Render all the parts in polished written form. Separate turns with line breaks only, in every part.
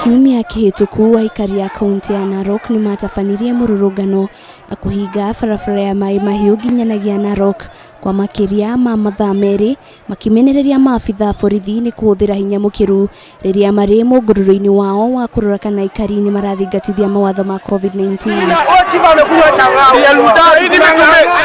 Kiumia kĩhĩtũku aikari a kaunti ya Narok nĩmatabanirie mũrũrũngano na kũhinga barabara ya Mai Mahiũ nginyanagia Narok kwa makĩria ma mathaa 2 makĩmenereria maabitha a borithi nĩ kũhũthĩra hinya mũkĩru rĩrĩa marĩ mũngũrũro-inĩ wao wa kũrora kana aikari nĩ marathingatithia mawatho ma COVID-19.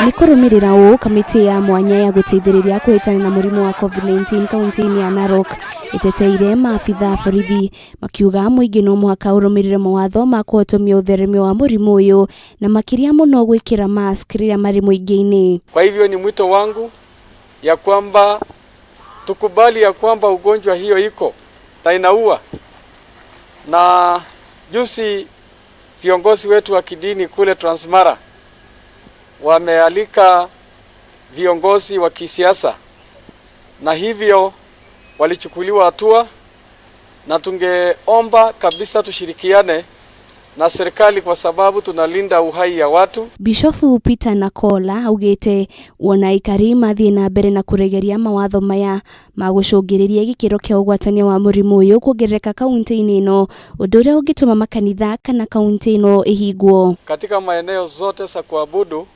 Nĩ kũrũmĩrĩra ũũ, kamĩtĩ ya mwanya ya gũteithĩrĩria kũhĩtana na mũrimũ wa COVID-19 kaunti-inĩ ya Narok ĩteteire maabitha a borithi makiuga mũingĩ no mũhaka ũrũmĩrĩre mawatho ma kũhotomia ũtheremia wa mũrimũ ũyũ na makĩria mũno gwĩkĩra mask rĩrĩa marĩ mũingĩ-inĩ.
Kwa hivyo ni mwito wangu ya kwamba tukubali ya kwamba ugonjwa hiyo iko na inaua, na juzi viongozi wetu wa kidini kule Transmara wamealika viongozi wa kisiasa na hivyo walichukuliwa hatua, na tungeomba kabisa tushirikiane na serikali kwa sababu tunalinda uhai ya watu.
Bishofu Peter Nakola augĩte wona aikari mathiĩ na mbere na kũregeria mawatho maya magũcũngĩrĩria gĩkĩro kĩa ũgwatania wa mũrimũ ũyũ kuongerereka kaunti-inĩ ĩno, ũndũ ũrĩa ũngĩtũma makanitha kana kaunti ĩno ĩhingwo.
Katika maeneo zote za kuabudu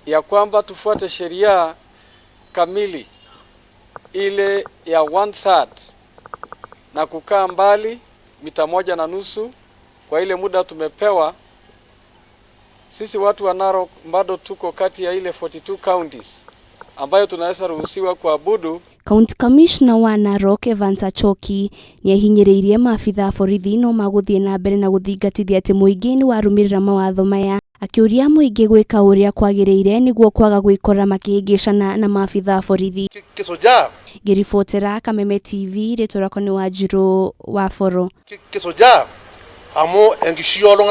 ya kwamba tufuate sheria kamili ile ya 1/3 na kukaa mbali mita 1.5 kwa ile muda tumepewa. Sisi watu wa Narok bado tuko kati ya ile 42 counties ambayo tunaweza ruhusiwa kuabudu.
County Commissioner wa Narok Evans Achoki nĩahinyĩrĩirie maabitha a borithi no magũthiĩ na mbere na gũthingatithia atĩ mũingĩ nĩwarũmĩrĩra mawatho maya, akĩũria mũingĩ gwĩka ũrĩa kwagĩrĩire nĩguo kwaga gwĩkora makĩhĩngĩcana na maabitha a borithi.
Kisujaa.
Ngĩribotera Kameme TV, rĩtwa rĩakwa nĩ Wanjirũ wa Boro.
Kisujaa amu enkishui oltung'anak.